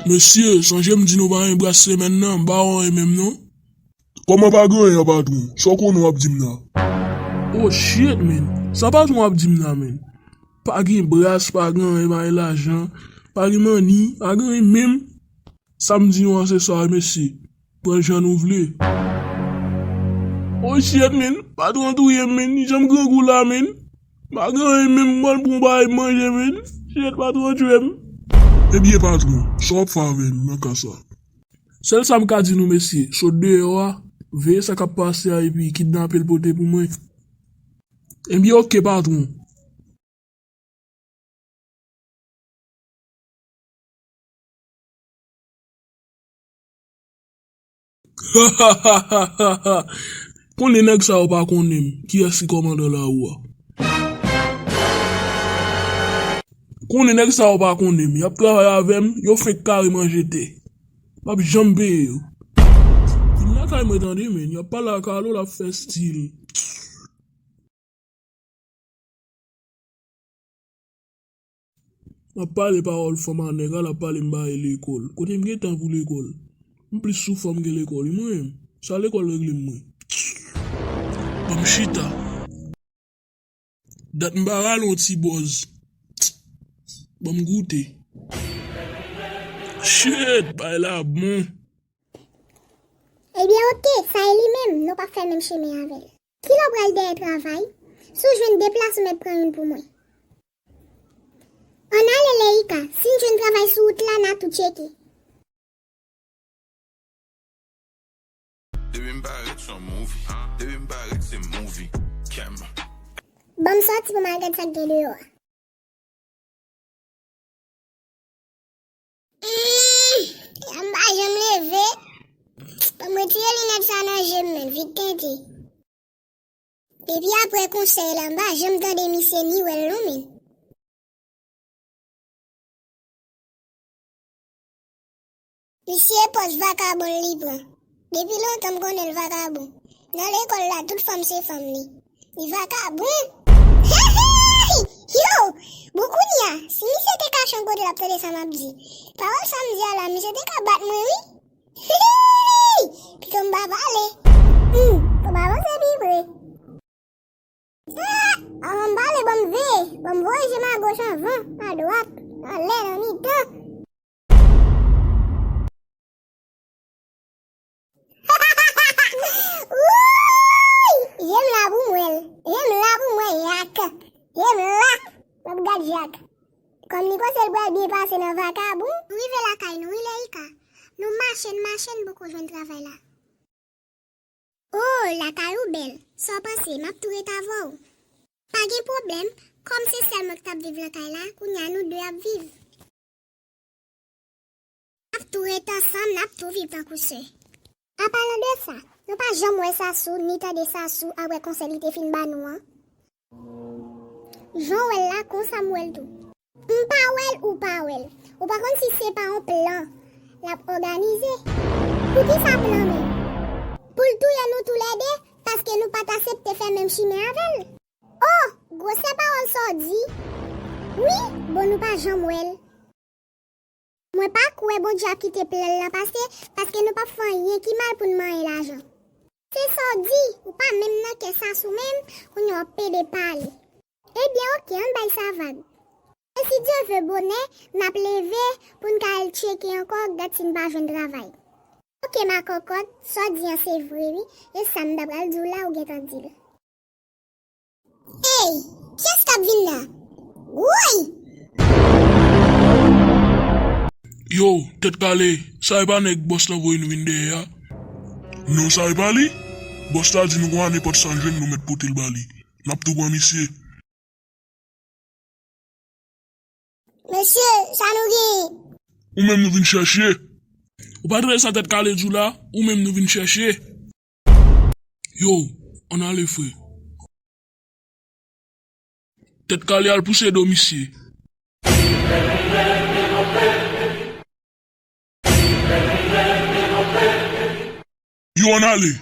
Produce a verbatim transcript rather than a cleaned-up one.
Mesye, sonje m di nou pa gen bras semèn nan, m pa wè anyen menm non. Kòman pa gen anyen, patwon? Sa w konnen w ap di m nan? Oh shit, man. Sa patwon ap di m nan, man? Pa gen bras, pa gen anyen, pa gen lajan, pa gen manni, pa gen anyen menm. Sa m di nou an se sa, mesye. Pran l jan nou vle. Oh shit, man. Patwon touye m, man. Li janm grangou la, man. Pa gen anyen menm, m pral pran yon bagay manje, man. Shit, patwon tchwe m. Ebyen, patwon, sa w ap fè avè nou nan ka sa? Sèl sa m ka di nou, mesye, sot deyò a, veye sa k ap pase a epi kidnape l pote pou mwen. Ebyen, oke, patwon. Konnen nèg sa yo pa konnen m, kiyès ki kòmandan lari a. Konnen nèg sa yo pa konnen m, y ap travay avè m, yo fenk kare manje tè. M ap janm peye yo. Vin lakay mwen tande, men, y ap pale ak Alo, l ap fè stil. M ap pale pawòl fanm a nèg la, l ap pale m ba e lekòl. Kote m gen tan pou lekòl? M plis sou fanm ke lekòl, wi mwen menm. Sa lekòl regle m mwen? Ban m chita. Dat m pa rale yon ti bòz. Ban m goute. Shit, bay la bon. Ebyen, oke, sa e li menm, nou p ap fè menm chemen avè l. Kilè w pral dèyè travay? Si w jwenn de plas, ou mèt pran youn pou mwen. Ann ale, Leika, si n jwenn travay sou wout la, n a tou tcheke. Depi m parèt se yon movie. Depi m parèt se movie. Kèm. Ban m sòti pou m al gad sa k gen deyò a. Mm, m pa janm leve. Ban m retire linèt sa nan je m, men, vit tenten. Depi apre konsèy la, m pa janm tande misye ni wè l non, men. Misye pòs vakabon li pran. Depi lontan m konnen l vakabon. Nan lekòl la, tout fanm se fanm li. Li vakabon. Hey, hey! Yo! Bon, kounye a, si misye te kache yon kote, l ap tande sa m ap di. Pawòl sa m di a la, misye te ka bat mwen, wi. Hey! Pito m pa pale. Hmm, fò m avanse pi pre. Ah! Anvan m pale, ban m veye, ban m voye je m agoch, anvan, adwat, anlè, nan mitan. Wouy! Je m la pou m wè l. Je m la pou m wè Jak. Je m la. M ap gad Jak. Kòm li panse l pral byen pase nan vakabon. Nou rive lakay nou, wi, Leika. Nou mache, n mache, n poko jwenn travay la. Oh, lakay ou bèl. Sa w panse, m ap tou ret avè w? Pa gen pwoblèm, kòm se sèl mwen k t ap viv lakay la, kounye a nou de ap viv. N ap tou ret ansanm, n ap tou viv tankou sè. An palan de sa, nou pa janm wè Sasou, ni tande Sasou apre konsèy li te fin ba nou an. Jan w wè l la, konsa m wè l tou. M pa wè l, ou pa wè l. Ou pa konn si se pa yon plan l ap òganize. Poukisa plan menm? Pou l touye nou toulède, paske nou pa t aksepte fè menm chimen avè l. Oh, gwosè pawòl sa w di. Wi, bon, nou pa janm wè l. Mwen pa kwè Bondye ap kite plan l lan pase, paske nou p ap fè anyen ki mal pou n manyen lajan. Se sa w di, ou pa menm nan kè Sasou menm, kounye a w ap pede pale. Ebyen, oke, ann bay sa vag. E si Dye vle bonè, n ap leve pou n ka al tcheke ankò, gad si n pa jwenn travay. Oke, makòkòt, sa w di an se vre wi, e sa m ta pral di w la, ou gentan di l. Ey, kiyès k ap vin la? Woy! Yo, Tèt Kale, sa e pa nèg bòs lan voye nou vin dèyè a? Non, sa e pa li. Bòs la di nou konsa nenpòt sa n jwenn nou mèt pote l ba li. N ap tou pran misye. Mesye, sa nou genyen? Ou menm nou vin chèche. Ou pa tande sa Tèt Kale di w la? Ou menm nou vin chèche. Yo, ann ale, frè. Tèt Kale al pouse do misye. Yo, ann ale.